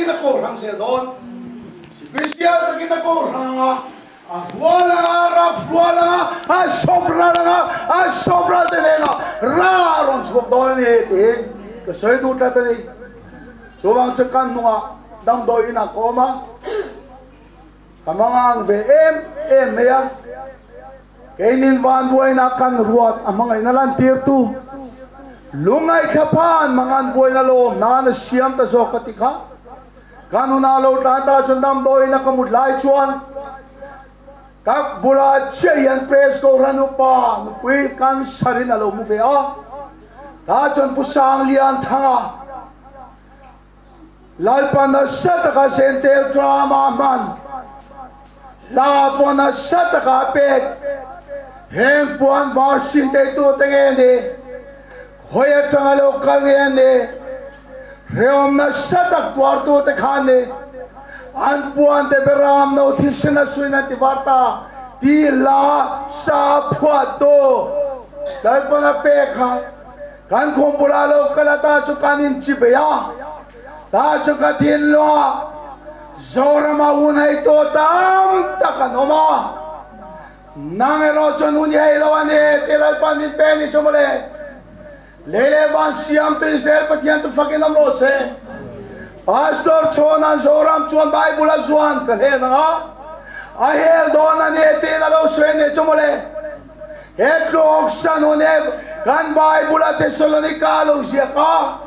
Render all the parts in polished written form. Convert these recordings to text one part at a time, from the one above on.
takin a ko hrang zel dawn. Special takin a ko hrang anga, a rual anga, a rap rual anga, a sawp ral anga, a sawp ral te hnenah ra a rawn chhuak dawn a ni tiin ka sawi duh tlat a ni. Chuvang chu kan hnungah damdawi inah ka awm a, ka mangang ve em em mai a. Keinin vanbuaina kan ruat a hmangaihna lantirtu lungngaihthla phan mangan buaina lawm nan a siam ta zawk ka ti kha. Ka nuna lo tlan ta chuan damdawiin a ka mut lai chuan ka bulah chiah hian Press Kohhran upa nupui cancer in a lo mu ve a. Tah chuan Pu Sanglianthanga Lalpa nasa taka sentel drama hman, hla pawh nasa taka a pek. Heng puan var sin teitu te nge ni? Khawi atanga lo kal nge an ni? Hrehawm nasa tak tuartu te khan ni. An puan te beram no thisen a suin an ti var ta ti hla sa phuahtu Lalpa'n a pek kha. Kan khum bulah lo kal a ta chu kan in chi bei a, ta chu ka thinlung ah Zoram ah hun hei tu tam tak an awm a, nang erawh chuan hun i hei lo a ni tih Lalpa min pe ni chu mawle. Lei leh van siamtu Israel Pathian chu fakin awm rawh se. Pastor Chhawna'n Zoram chuan Bible a zuan ka hlen ang a, a hel dawn a ni tiin a lo sawi a ni chu mawle. He tluk san hun hi kan Bible a Thessalonica lo ziak a,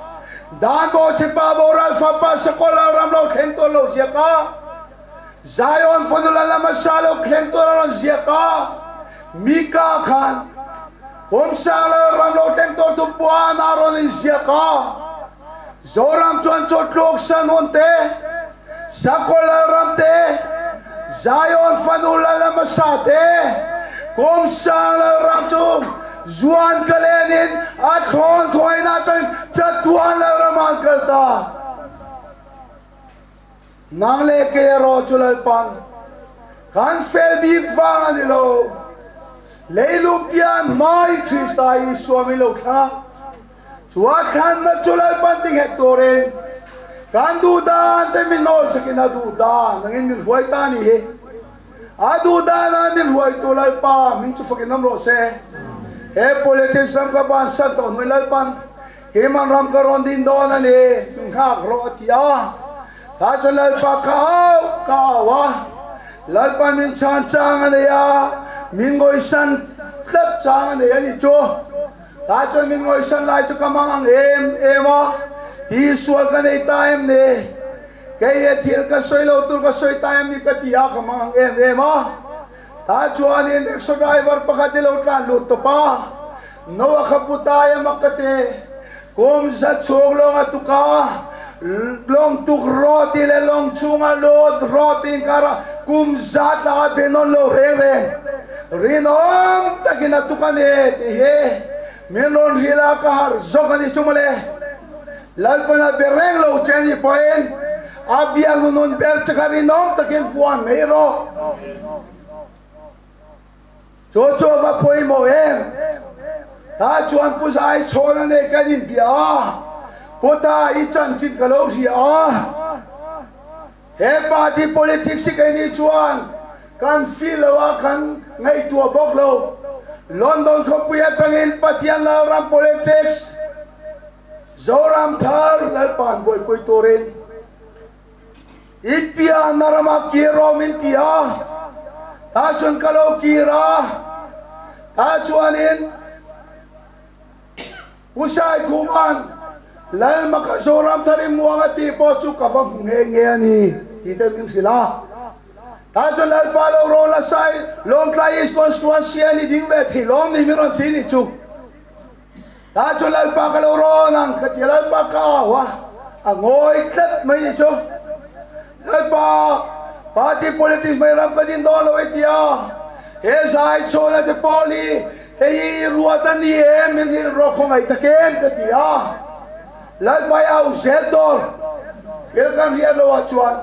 Dan Bawhchhepa boral fapa Sakawlh ram lo thleng tur lo ziak a, Zion fanu la lamasa lo thleng tur a rawn ziak a, Mika khan Kumsang lal ram lo thleng tur thu puan a rawn inziak a, Zoram chuan chu tluk san hun te, Sakawlh lal ram te, Zion fanu lal hmasa te, Kumsang lal ram chu zuan ka lenin a thlawn khawngaihna atangin chatuan lal ramah an kal ta. Nang leh kei erawh chu Lalpan kan fel bik vang a ni lo. Leilung pian hmai Krista Isua min lo thlang a. Chu a thlanna chu Lalpan tinghet turin kan duh dan te min nawl sakin a duh dan angin min hruai ta a ni hi. A duh dana min hruaitu Lalpa min chu fakin awm rawh se. He politics ram ka bansan tawh hnuai Lalpan Keiman ram ka rawn din dawn a ni, min nghak rawh a ti a. Tah chuan Lalpa ka au ka au a, Lalpa min chhan chang a nei a, min ngawisan tlat chang a nei a ni chu. Tah chuan min ngawisan lai chu ka mang ang em em a, tihsual ka nei ta em ni? Kei he thil ka sawi lo tur ka sawi ta em ni ka ti a, ka mang ang em em a. Tah chuanin rickshaw driver pakhat hi lo tlan lut tawp a, Noah kha pu tai a mak ka ti. Kum za chhung lawng a tuk a, lawng tuk rawh tih leh lawng chhunga lut rawh tih inkar a kum za tla a be nawn lo reng reng. Rinawm takin a tuk a ni tih hi min rawn hrilh a, ka harh zawk a ni chu mawle. Lalpan a be reng lo che ni pawhin a biak nunun ber che kha rinawm takin fuan mai rawh. Chu chu a va pawimawh em? Tah chuan Pu Zai chhawn a nei kan inbia a, Pu Ta i chanchin ka lo hria a, he party politics hi keini chuan kan feel lo a, kan ngaihtuah bawk lo. London khawpui atangin Pathian Lalram politics Zoram thar Lalpa'n buaipui turin I pianna ramah kir rawh min ti a, tah chuan ka lo kir a, tah chuanin Pu Saikhuma'n Lalmaka Zoram thar i muang a tih pawh chu ka va hmu nghe nghe a ni tih te min hrilh a. Tah chuan Lalpa lo rawn la sai Lawngtlai East Constituency a ni ding ve thei lawm ni min rawn ti ni chu. Tah chuan Lalpa ka lo rawn ang ka ti a, Lalpa ka au a, a ngawi tlat mai ni chu. Lalpa, party politics mai ram ka din dawn lo i ti a, he zai chhawna te pawl hi hei hi i ruat a ni em min rin rawh khawngaih tak em ka ti a. Lalpa i au zel tur thil kan hriat loh ah chuan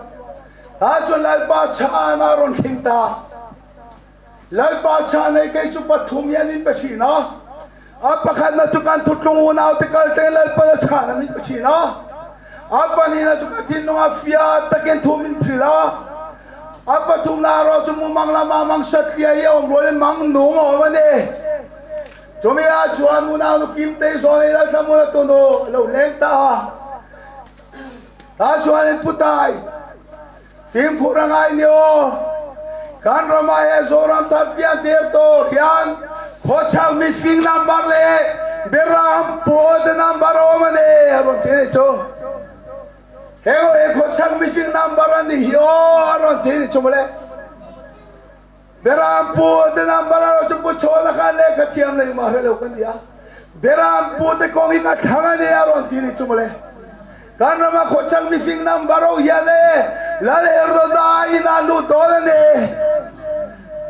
tah chuan Lalpa chhan a rawn thleng ta. Lalpa chhan hei kei chu pathum hian min pe thin a, a pakhatna chu kan thutlung unaute kal teng Lalpan a chhan a min pe thin a, A pahnihna chu ka thinlunga fiah takin thu min hrilh a. A pathumna erawh chu mumang lama mang satliah hi a awm rualin mang nung a awm a ni. Chumi ah chuan unaunu Kimtei zawn ei Lalthlamuana tunu a lo leng ta a. Tah chuanin Putai, fimkhur a ngai ni aw. Kan ramah he Zoram thar pian tir tur hian khawchhak mifing number leh Beram pawl te number a awm a ni a rawn ti a nih chu. Heng ho hi khawchhak mifing number a ni hi aw a rawn ti a nih chu mawle. Beram pu te number a rawh chu Pu Chhawna khan lehkha thiam leh engmah hre lo ka ni a, Beram pu te kawng hi ka thlang a ni a rawn ti ni chu mawle. Kan rama khawchhak mifing number ho hian e Lal Heroda inah lut dawn a ni.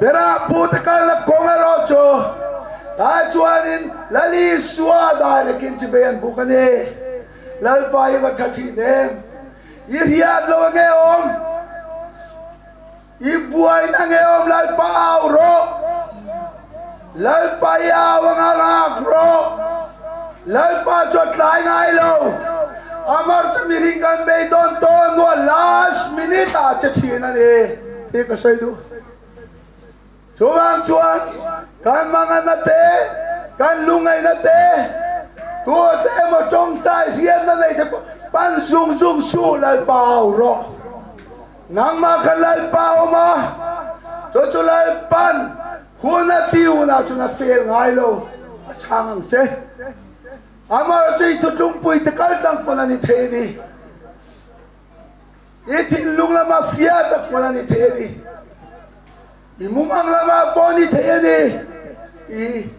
Beram pu te kalna kawng erawh chu tah chuanin Lal Isua direct in chibei an buk a ni. Lalpa hi va tha thin em? I hriat lo ange awm? I buaina nge awm Lalpa au rawh, Lalpa i au anga lak rawh, Lalpa chu a tlai ngai lo, Amar chu mihring kan bei dawn tawn hnuah last minute ah a che thin a ni tih ka sawi duh. Chuvang chuan kan manganna te, kan lungngaihna te, tute emaw tawngtai hriatna nei te pawh pan zung zung suh Lalpa au rawh. Nangmah kha Lalpa a awm a, chu chu Lalpan hun a ti hunah chuan a fel ngai lo, a chhang ang che. Amaherawhchu i thutlungpui te kal tlang pawn a ni thei a ni. I thinlung lama fiah tak pawn a ni thei a ni. I mumang lamah pawh a ni thei a ni. I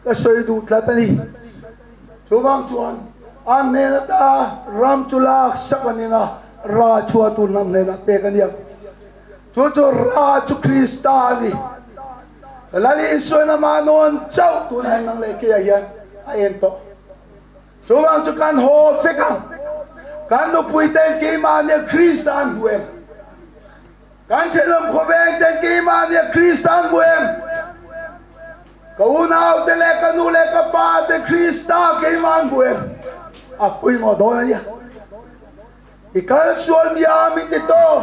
ka sawi duh tlat a ni. Chuvang chuan an hnen ata ram chu lak sak a ning a, ra chhuah tur hnam hnenah pek a ni ang. Chu chu ra chu Krista a ni. Ka Lal Isuain amah nawn chauh tunah hian nang leh keiah hian a en tawh. Chuvang chu kan haw vek ang. Kan nupui ten keimahnia Krista an hmu em? Kan thenawm khawveng ten keimahnia Krista an hmu em? Ka unaute leh ka nu leh ka pa te Krista keimah an hmu em? A pawimawh dawn a nia. I kal sual mia min ti tawh.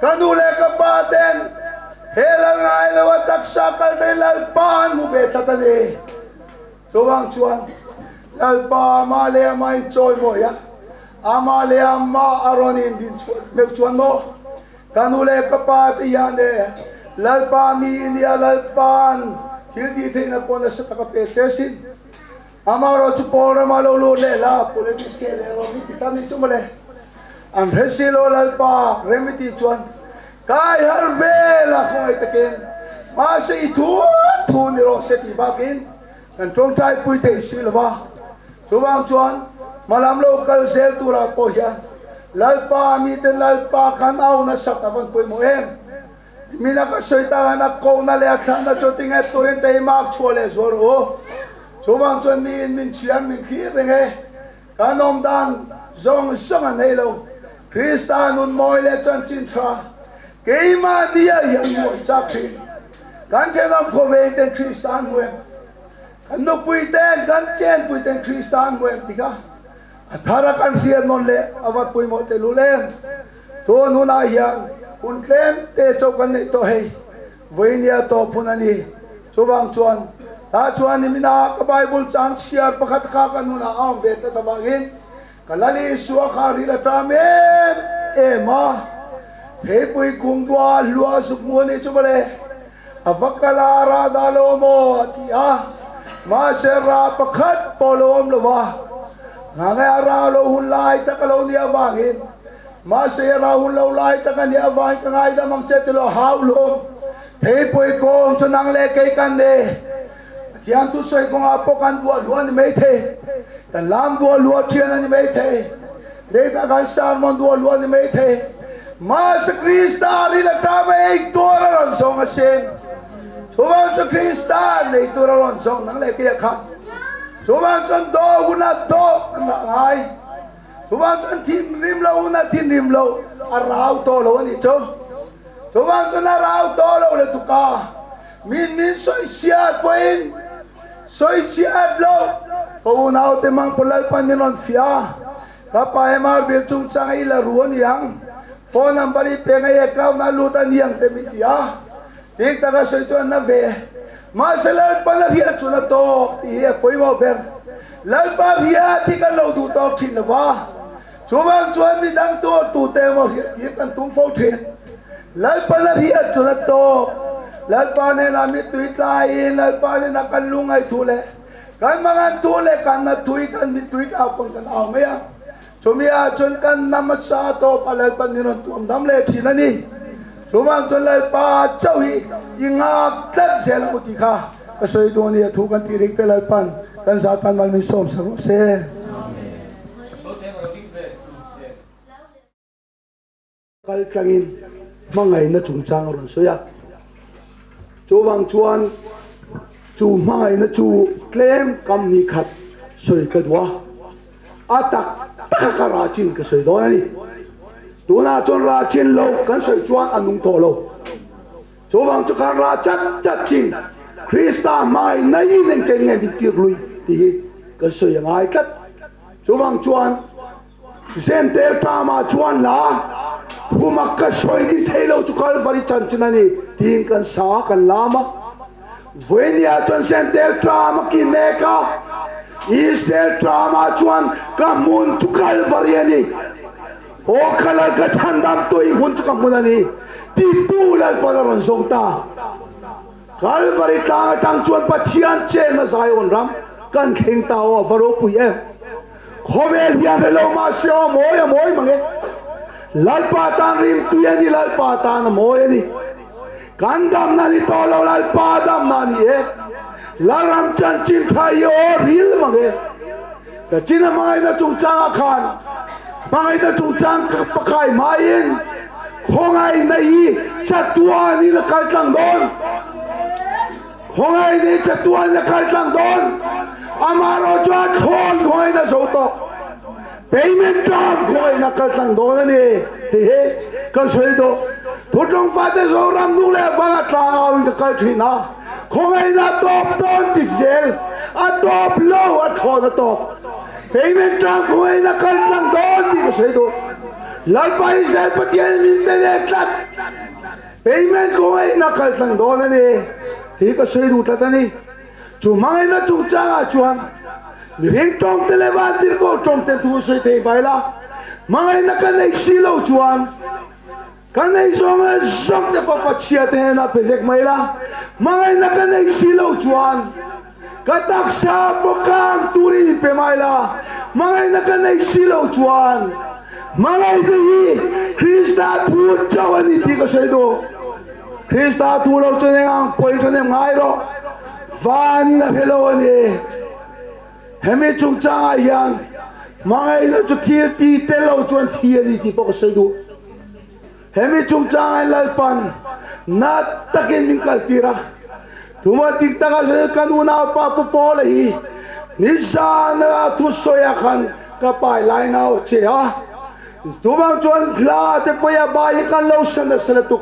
Ka nu leh ka pa ten he lal ngai lo a taksa kal te Lalpa an hmu ve tlat a ni. Chuvang chuan Lalpa amah leh amah in chawimawi a, amah leh amah a rawn in din chhuah meuh chuan maw ka nu leh ka pa te hian e Lalpa mi i nia Lalpa'n thil tih theihna pawh nasa tak a pe che sin. Amaherawh chu Paul rama lo lut leh la politics ke leh rawh min ti tlat ni chu mawle. An hre si lo Lalpa rem i tih chuan kai har vel a khawngaih takin mahse i thu thu ni rawh se tih bakin kan tawngtai pui thei si lo va. Chuvang chuan hmalam lo kal zel turah pawh hian Lalpa miten Lalpa khan au nasat a van pawimawh em? Mina ka sawi tak hian a kohna leh a thlanna chu tinge turin teimak chhuah leh zual rawh u. Chuvang chuan miin min chhiar min thlir reng e. Kan awm dan zawng zawng a nei lo. Krista nun mawi leh chanchin tha keimahnia hian mawi chak thin. Kan thenawm khawvein ten Krista an hmu em? Kan nupui ten, kan chenpui ten Krista an hmu em ti kha a thar a kan hriat nawn leh a va pawimawh tehlul em? Tun hunah hian hun tlem te chauh kan neih tawh hei. Vawinia tawp hun a ni. Chuvang chuan, tah chuan nimina ka Bible chang chhiar pakhat kha ka nunah a awm ve tlat avangin ka Lal Isua kha ril a ṭam em em a. Theipui kung dua hlua zuk hmu a nih chu mawle. A va kal a, rah dah lo awm aw a ti a. Mahse rah pakhat pawh lo awm lo va. Ngange a rah lo hun lai tak a lo nih avangin Mahse a rah hun lo lai tak a nih avangin ka ngaidam ang che ti lo hau lawm. Theipui kawng chu nang leh kei kan ni. Pathian thusawi kawngah pawh kan duah luah a ni maithei. Kan lam duah luah thian a ni maithei. Leitah kan sermon duah luah a ni maithei. Mahse Krista ril a ṭam a ei tur a rawn zawng asin. Chuvang chu Krista nei tur a rawn zawng nang leh kei a khat. Chuvang chuan dawh hunah dawh kan rah ngai. Chuvang chuan thinrim lo hun a thinrim lo a rau tawh lo a nih chu. Chuvang chuan a rau tawh lo le tuka min min sawichhiat pawhin sawichhiat lo ka unaute mang pawh Lalpan min rawn fiah a. Ka pa MR bill chungchang i la ru a niang, phone number i pe ngei account a lut a niang te min ti a. Dik taka sawi chuan na ve. Mahse Lalpan a riat chu na tawk tih hi a pawimawh ber. Lalpa riat hi kan lo duh tawk thin lo va, chuvang chuan midang tuar tute emaw hriat tir kan tum fo thin. Lalpan a riat chu na tawk. Lalpa hnenah mittui tlaiin Lalpa hnenah kan lungngaih thu leh kan mangan thu leh kan nat thu hi kan mittui tlau pawn kan au mai a. Chumi ah chuan kan na hmasa tawp a Lalpan min rawn tuam dam leh thin a ni. Chuvang chuan Lalpa chauh hi i ngak tlat zel ang u tih kha ka sawi duh a ni. A thu kan tih rik te Lalpan kan zah tan mal min sawm sa rawh se. Kal tlangin hmangaihna chungchang a rawn sawi a, chuvang chuan chu hmangaihna chu tlem kam ni khat sawi ka duh a, a tak taka ka rah chin ka sawi dawn a ni. Tunah chuan rah chin lo kan sawi chuan a nung tawh lo. Chuvang chu khan rah chat chat chin Krista hmangaihna in engchen nge min tir lui tih hi kan sawi a ngai tlat. Chuvang chuan. Zentel tama chuan la Puma ka sawi din thei lo chu Kalvari chanchin a ni tiin kan sa a, kan lam a. Vawinia chuan Zentel tama ki mek a, Israel tama chuan ka hmun chu Kalvari a ni. Aw ka lal ka chhandam tui hmun chu ka hmun a ni titu Lalpan a rawn zawng ta. Kalvari tlang atang chuan Pathian chenna Zion ram kan thleng ta aw a va ropui em. Khawvel hian hre lo mah se aw mawi a mawi mang e. Lalpa tan rimtui a ni, Lalpa tan a mawi a ni. Kan damna ni tawh lo, Lalpa damna a ni e. Lalram chanchin tha hi aw ril mang e. Ka chin a hmangaihna chungchangah khan hmangaihna chungchang ka pakai hmain khawngaihna hi chatuanin a kal tlang dawn. Khawngaihna hi chatuanin a kal tlang dawn. Amaherawh chu a thlawn khawngaihna zo tawh. Payment term khawngaihna a kal tlang dawn a ni tih hi ka sawi duh. Thutlung fate Zoram hnung leh vanga tlang auin ka kal thin a. Khawngaihna a tawp dawn ti zel, a tawp lo, a thlawn a tawp. Payment term khawngaihna kal tlang dawn tih ka sawi duh. Lalpa Israel Pathianin min pe ve tlat. Payment khawngaihna kal tlang dawn a ni tih ka sawi duh tlat a ni. Chu hmangaihna chungchangah chuan mihring tawngte leh vantirhkoh tawngte thu sawi thei mai la, hmangaihna ka neih si lo chuan, Ka nei zawng leh zawng te pawh Pathian te hnenah pe vek mai la, hmangaihna ka nei si lo chuan ka taksa pawh kang turin in pe mai la, hmangaihna ka nei si lo chuan hmangaihna hi Krista thu chauh a ni tih ka sawi duh. Krista thu lo chuan eng ang pawhin ka nem ngai rawh, vanin a hre lo a ni. Hemi chungchangah hian hmangaihna chu thil ti tel lo chuan thi a ni tih pawh ka sawi duh. Hemi chungchangah hian Lalpan na takin min kaltir a, tuma dik taka sawi chuan kan unaupa Pu Paula hi nizana thusawiah khan ka pai lai nau che a, chuvang chuan hla te pawh hi a bai hi kan lo sa nasa lutuk.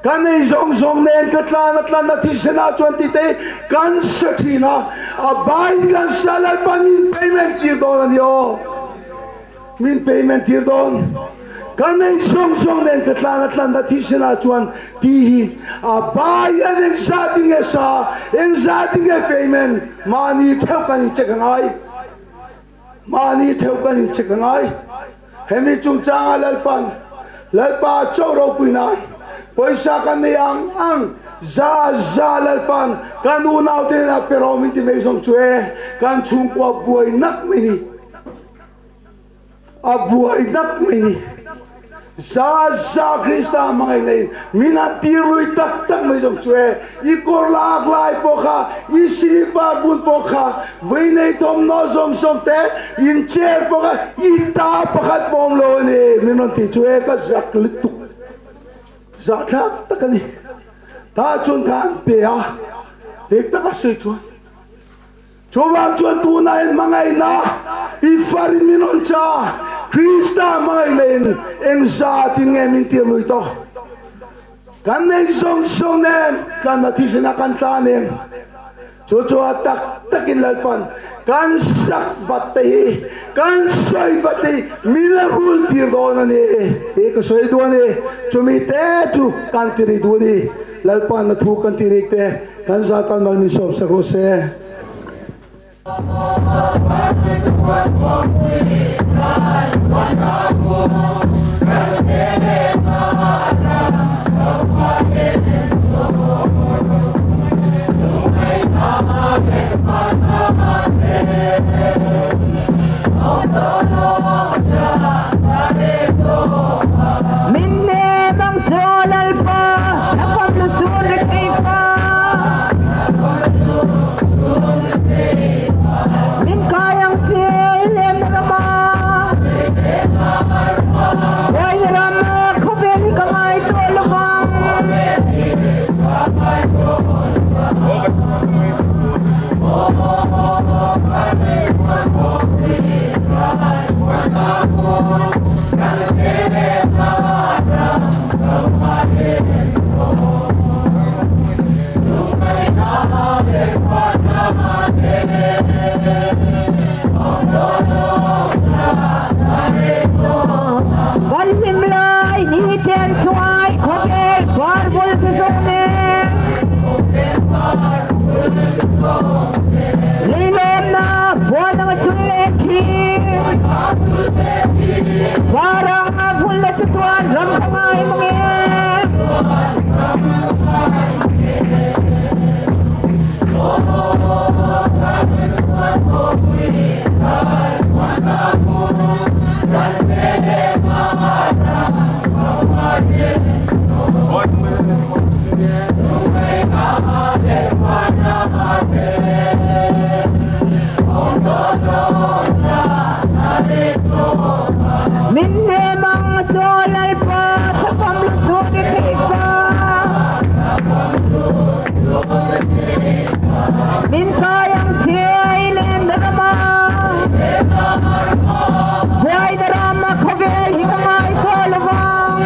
Ka nei zawng zawng nen ka tlan a tlan a thisen ah chuan tih te hi kan sa thin a, a baiin kan sa Lalpa min payment tir dawn a ni aw, min payment tir dawn. Ka nei zawng zawng nen ka tlan a tlan a thisen ah chuan tih hi a baiin engzat in nge sa, engzat in nge payment mahni theuh kan incheck a ngai, mahni theuh kan incheck a ngai. Hemi chungchanga Lalpan, Lalpa cho ropui nan pawisa kan nei ang ang za za Lalpan kan unaute hnenah pe rawh min ti mai zawng chu e, kan chhungkua buai nak mai ni, a buai nak mai ni. Za za Krista hmangaih neiin min han tir lui tak tak mai zawng chu e, i kawr lak lai pawh kha, i silipar bun pawh kha, Vei nei thawmhnaw zawng zawng te in chair bawk a, i ta pakhat pawh awm lo a ni min rawn tih chu e ka zak lutuk zahthlak tak a ni. Tah chuan ka han pe a, dik taka sawi chuan chuvang chuan tunah hian hmangaihna i farin min rawn cha, Krista hmangaihna in engzatin nge min tir lui tawh? Kan nei zawng zawng nen tlanna thisen a kan tlan em? Chu chu a tak takin Lalpan Kan sak vat te hi, kan sawi vat te hi min la rul tir dawn a ni. Hi ka sawi duh a ni. Chumi te chu kan ti ri duh a ni. Lalpa na thu kan ti rik te kan za tan mal min sawm sak rawh se. Min hnem ang chu Lalpa, a fam lu sun ri thei fa. Min kai ang che i len rama. Buai rama khawvel hi ka ngai tawh lovang. Kan hlim lai ni chen chuai khawvel par vul te zawng nen. Leilawmna buan anga chul leh thin. Par anga vul leh chatuan ram ka ngai mang e. Min hnem ang chu Lalpa thlafam lu sur i thei fa. Min kai ang che i len rama. Buai na rama khawvel hi ka ngai tawh lovang.